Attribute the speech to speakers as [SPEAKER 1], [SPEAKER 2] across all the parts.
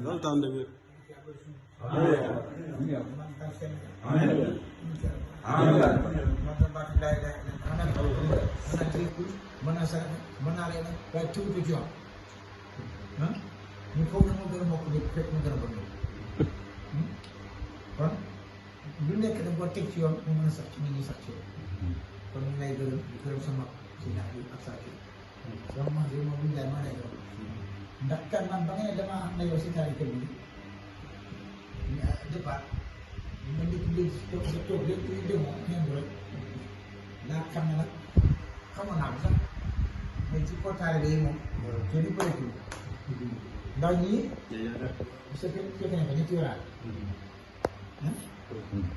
[SPEAKER 1] loolu tax na wér.
[SPEAKER 2] ñu foog ne moo gën a mokk lépp fekk mu gën a bon kon lu nekk da boo teg ci yoon mu mën a sax ci nit ñi sax ci yoon kon ñu lay gërëm di gërëm sama si naaj bi ak saa kii sama mag bi moom bu ñu jaay maa lay gërëm ndax kan man ba nga ne damaa am na yow si taari kër bi départ ma nit ñi toog lépp lu demoo ñoom rek laa xam ne nag xamoon naa ko sax mais ci portail yi moom te du bëri ndax ñii su fekkee ne ko ñetti yoraat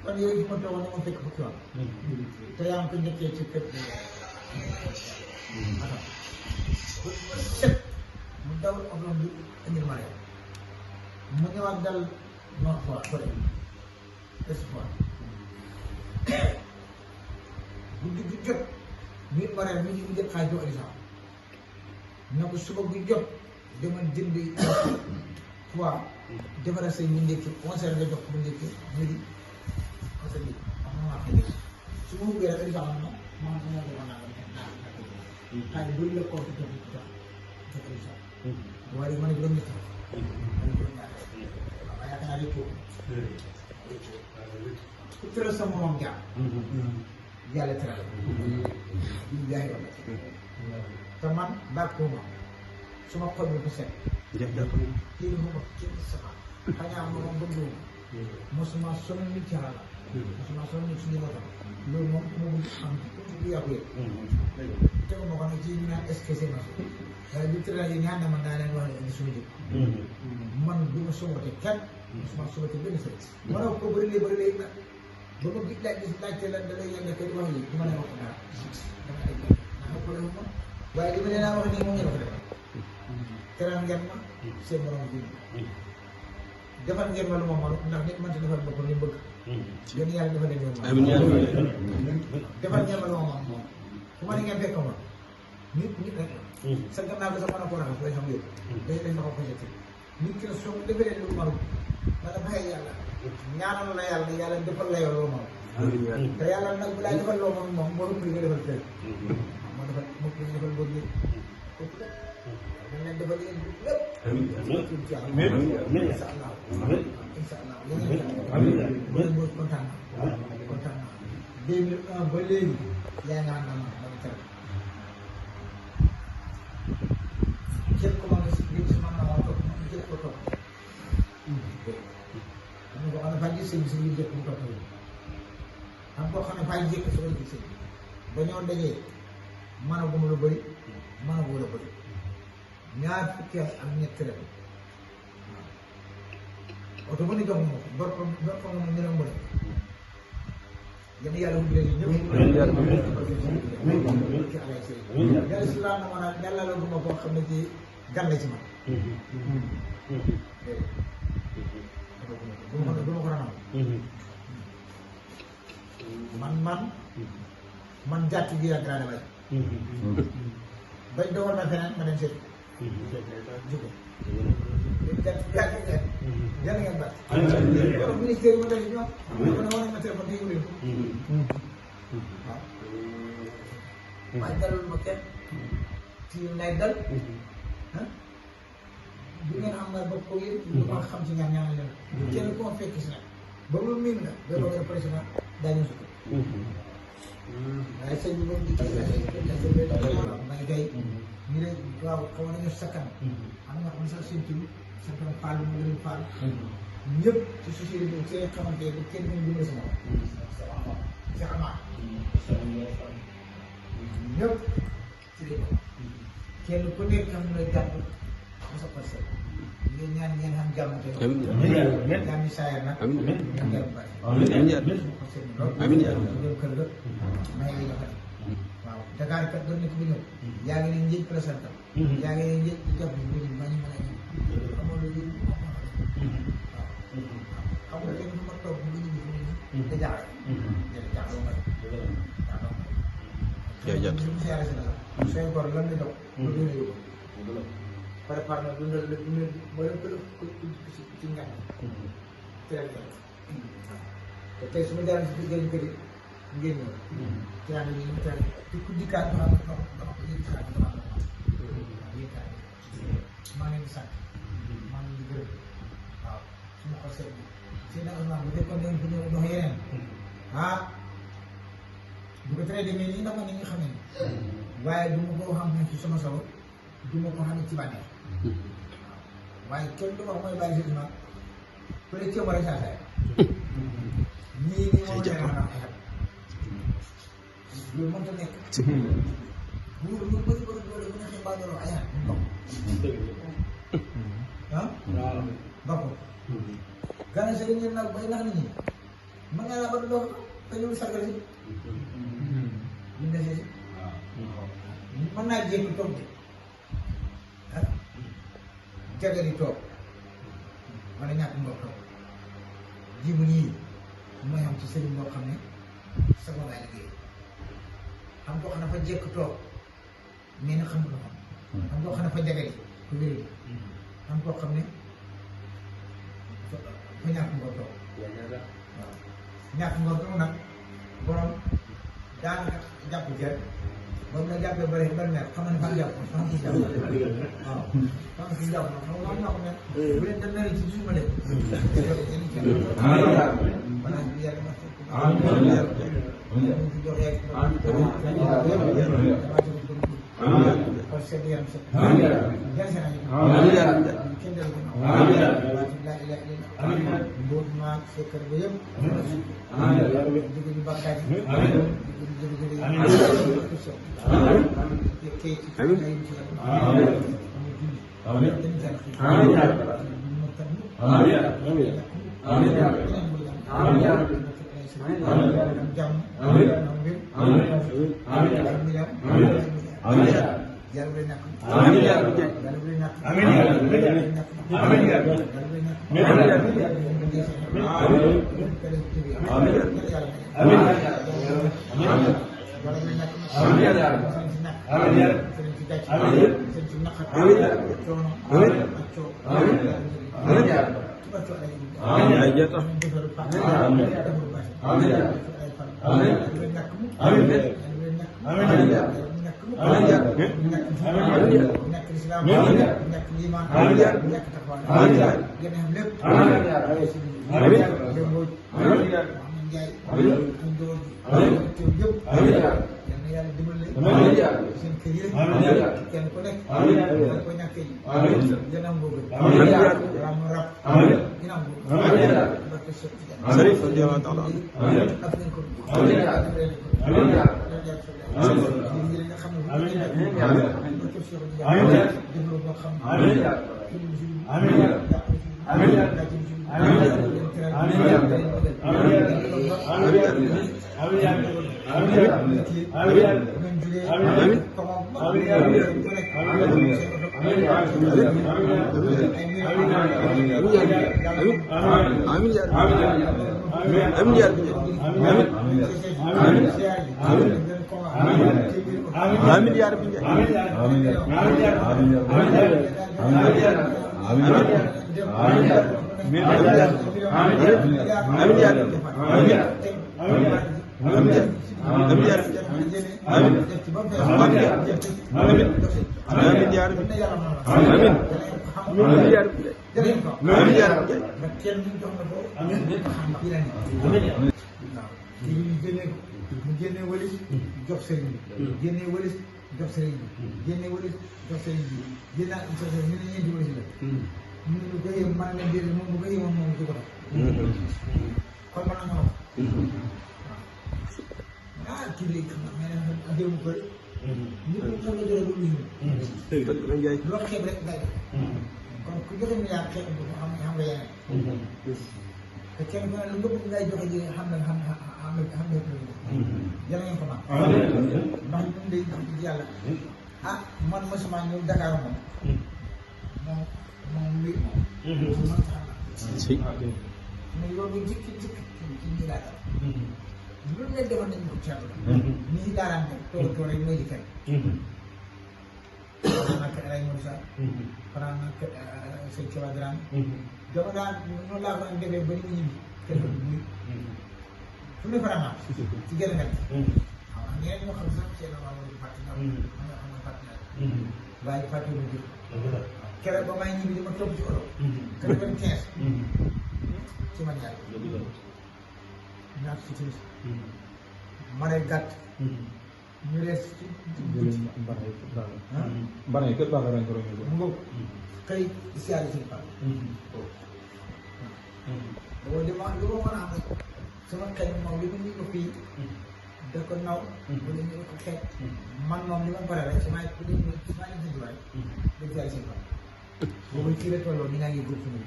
[SPEAKER 2] kon yooyu ma toogoon ne ma fekk fukki yoon te yaa ngi ko njëkkee ci fekk set mu daw otom bi indil ma rek mu ñëwaat dal Nord Foire bële espoir guddi gi jot mi ma rek mi ngi jël xaaj joo alisam na ko suba bu jot demal jëndi fois defaral say ñu ndékki 11h nga jox bu ndékki midi 11h bi am na maa xëy su ma ubbee rek alisam am na maa ngi leen di wax xaaj bu la ko jox jox alisam waaye man juróom ñetti waaw yaakaar naa lépp ku tëral sa morom jaam yàlla tëral ñu jaay yoon te man bàkkoo ma su ma xol bi ko set kii ni ma kenn sama xanaa moom bëggoo mosuma sonal nit ci xalaat mosuma sonal nit suñu wotam loolu moom moom am du yàqu yëpp tegu ma ko nag ci ñu naan est-ce que c'est ma waaye bi tëral yi ñaan na man daa leen wax ne indi suñu jëkk man du ma sowote kenn mosuma sowote benn sëy manoo ko bëri léegi nag ba ma gis laajte la da lay yàgg ko di wax yi du ma leen wax dara dama ay naa ko def ma waaye li ma leen a wax nii moom ñu ko defal teral ngeen ma seen morom bi defal ngeen ma lu ma mënut ndax nit mënta defal boppam li mu bëgg yéen yàlla defal leen yow defal ngeen ma lu ma mën fu ma ne ngeen fekk ma nit rek la sa gannaaw bi sax mën a ko raxas looy xam yëpp day dañ ma ko posité nit ki la soo defee leen lu mu mënut na nga bàyyi yàlla ñaanal la yàlla defal la yow loo mën te yàlla nag bu laay defal loo mën moom moo ëpp li nga defal tey moo defal moo ëpp li nga defal bëgg ëpp la dañ leen defal yéen lépp incha allah incha allah yéen boo kontaan naa 2001 ba léegi yaa nga àndal ma dama tere képp ku ma ne si biir si man na maa toog képp ko toog xam nga xam ne faa gis sëñ bi si biir jëkk mu toog xam koo xam ne faa jëkk soo gis sëñ ba ñoo dajee mën a gum lu bëri mën a góor a bëri ñaar fukki ak ñett rek waaw oto ba ni jox moom bor ko moom ñu ne mu ne yéen yàlla wut leen ñëpp ci alay sëy yàlla si laa na ma naan yàlla la guma koo xam ne ci gan la ci man du ma ko ranam man jàtt gi ak raade bay bañ dogal ma feneen ma dem seet jóge jàtt ngeen jàll ngeen bat wala ministère ma def ñoom ma ne war nañ ma téléphone te yëguleen ko waaw waaye dalul ma kenn ci ngay dal bu ngeen am nga bopp ko yéen lu ma xam ci ñaan ñaanal leen kenn ku ma fekk si nag ba mu miin na ba ba nga président daañu sukk waaye sëñ bi moom di may gay ñu ne waaw xaw nañu sakkan am nga xam sax seen tur sakkan Fall mu gën Fall ñëpp ci société bi seen xamante bu kenn ñu dimbali sama ci xamaat ñëpp ci li kenn ku nekk xam nga jàpp ma sa passé ngeen ñaan ngeen xam jàmm te ñaan ñu saayar nag ñaan ngeen bari amiin ñëw kër ga may ngi doxal waaw Dakar kat doon nekk bu ñëw yaa ngi ne njëj présenté yaa ngi ne njëj di jox bi ñu bañu mën a ñëw xamoo lu yëpp waaw xam nga kenn du ma toog bu ñu ñu te jaaxle jaaxloo may jaaxloo may mu siyaare si na la sooy gor lan di dox lu dóone yóbbu préparé na dundal la dundal ba leen ko ci ñam teel te tey su ma jaaree si biir kër yi ngeen ñëw teel ñu ñu teel te ku dikkaat ba xam dama ko yëg xaar dama maa ngi leen di sant maa ngi leen di gërëm waaw su ma ko seetlu seen bu fekkoon ne bu ñu dox yeneen bu ko teree demee nii ndax man ni nga xam ne waaye du ma ko xam ne ci sama solo du ma ko xam ne ci bànneex waaye kenn du ma mooy bàyyi si dima ku ne ceeb rek saa saa nii moom la ñu naan ay loolu mënta nekk. bu lu bëri bëri doole bu nekkee mbaa doole ay ba ko. gànnaaw si dañuy nag bay nax nit ñi mën ngaa la ba doon te ñu sargal si. ñu desee si. mën naa jéem toog de jaga di toog wala ñàkk mbokk toog jiwu ñii mooy am ci sëriñ boo xam ne sa bopp laay liggéey xam koo xam ne fa jekk toog mais nag xam nga ko xam koo xam ne fa jaga di ku wér xam koo xam ne fa ñàkk mbokk toog waaw ñàkk mbokk toog nag borom daanaka jàpp jër boobu nag jàppee bëri ba mer xam nga fan jàpp fan si jàpp waaw fan si jàpp xam nga am na ko ne bu leen dem ci suuma de maanaam bi yàlla ma fekk ci jox yeeg parce que yaram sa kenn del ko la ila ila mboot maag sekkar ba yëpp jóge ñu bakkaat yi man mosuma ñëw Dakar moom si mais loolu jikki ci ñi laa dal lu ne defoon nañu ko ceeb la nii daaraan ko toog rek mooy di kay nag ay moom Moussa. fanaan na sëñ Thiaw Dramé. dama daan noonu laa ko daan defee ba ni mu ñibbi. kër ga muy. fu mu ne fanaan naa. ci gën a nekk. waaw ñeneen ñoo xam sax seen waa wala fàtte naa ko. am na fàtte naa ko. waaye fàtte wu ñu keroog ba may ñibbi dama topp ci oto. 95. ci man yaay. ñaata ci timis. maree gàtt. ñu rees ci guddi.
[SPEAKER 1] Mbana yi kër Ba lañ ko doon yóbbu.
[SPEAKER 2] mu ngoog kay siyaare si Fall. waaw li ma mën a am rek sama xel moom li ma ñu ko fii da ko naw. wala ñu ko xeet. man moom li ma pare rek su ma su ma leen di waay. da siyaare si Fall. boobu fii la tolloo ni ngaa ngi góob suñu.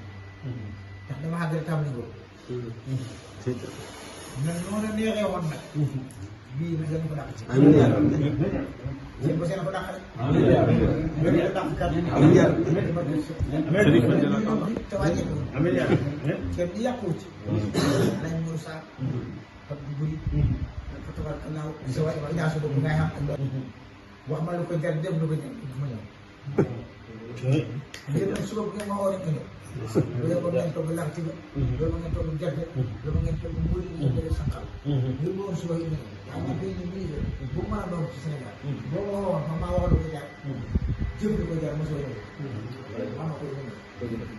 [SPEAKER 2] ndax dama xam ne tàmbali góob. mais noonu neexee woon nag. bii nag dañu ko dàq ci.
[SPEAKER 3] amiin yaa
[SPEAKER 2] seen ba seen ko dàq rek.
[SPEAKER 3] amiin yaa
[SPEAKER 2] ko dàq kat.
[SPEAKER 3] amiin yaa
[SPEAKER 2] amiin yaa kenn di yàqu ci. lañ mën saa. ak bu bëri. ak tabarkalaaw sa waay ñaasu boobu ngay xam ak wax ma lu ko jar def lu ko jar ma ñëw. ngir nag suba bu ngeen ma woo rek nga ñëw. loolu ba ngeen togg lax ci ba. loolu ba ngeen togg gerte. loolu ba ngeen togg mbir yi ngeen def sànqal. ngir bu woon suba yi nga ñëw. waaye man bii nii ministre bu mën a doon ci Sénégal. boo ma waxoon man maa waxoon lu ko jar. jëf lu ko jar mosoo ñëw. maa ma ko ñëw.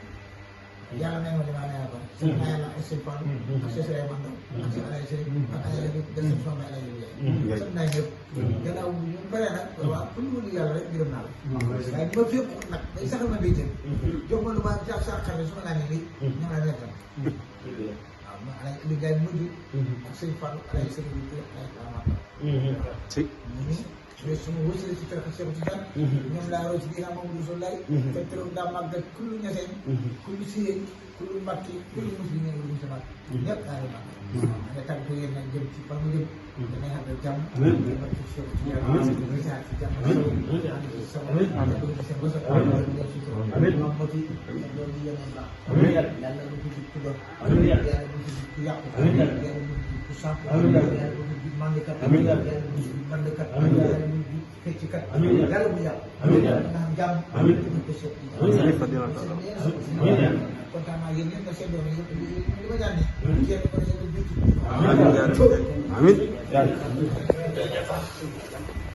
[SPEAKER 2] yàlla may ma li maa nee ko. sëñ naa yàlla ak sëñ Fall. ak sëñ Sëriñ Mandam. ak sëñ Alaye Sëriñ. ak Alaye Sëriñ def sëñ Soxna Alaye Sëriñ. sëñ naa ñëpp. gannaaw ñu bare nag. waaw pour ñu yàlla rek gërëm naa la. waaye ma fépp nag day saxal ma béykat. jox ma lu ma sax sax xam ne su ma laa nee nii. ñoom laa nekk waaw ma Alaye Aliou Ndiaye mujj. ak sëñ Fall Alaye Sëriñ bi Alaye Sëriñ mais su ma wësale ci tarixa Cheikh Tidiane. ñoom laa roy ci diina Mamadou Soulaye. te teewul daa màggal kullu ñaseen. kullu siyeen kullu makki kullu muslim ne lu sa màgg. ñëpp daa lay màgg. nga tàgg yéen nag jëm ci fan mu jëm. dangay xam ne jàmm. barke Cheikh Tidiane. dangay jaar ci jàmm. amiin moom moo ci loolu di yéen baax. yàlla bu ko jub ku doon. yàlla bu ko jub ku yàqu. yàlla bu ko jub ku sànq. yàlla bu ko jub mandikat. yàlla bu ko jub mandikat. yàlla bu ko jub feccikat. yàlla bu yàqu. nga xam jàmm. ñu ko seet kontaan naa yéen ñëpp nga seen doom yëpp li ma jànni kenn ko ne amiin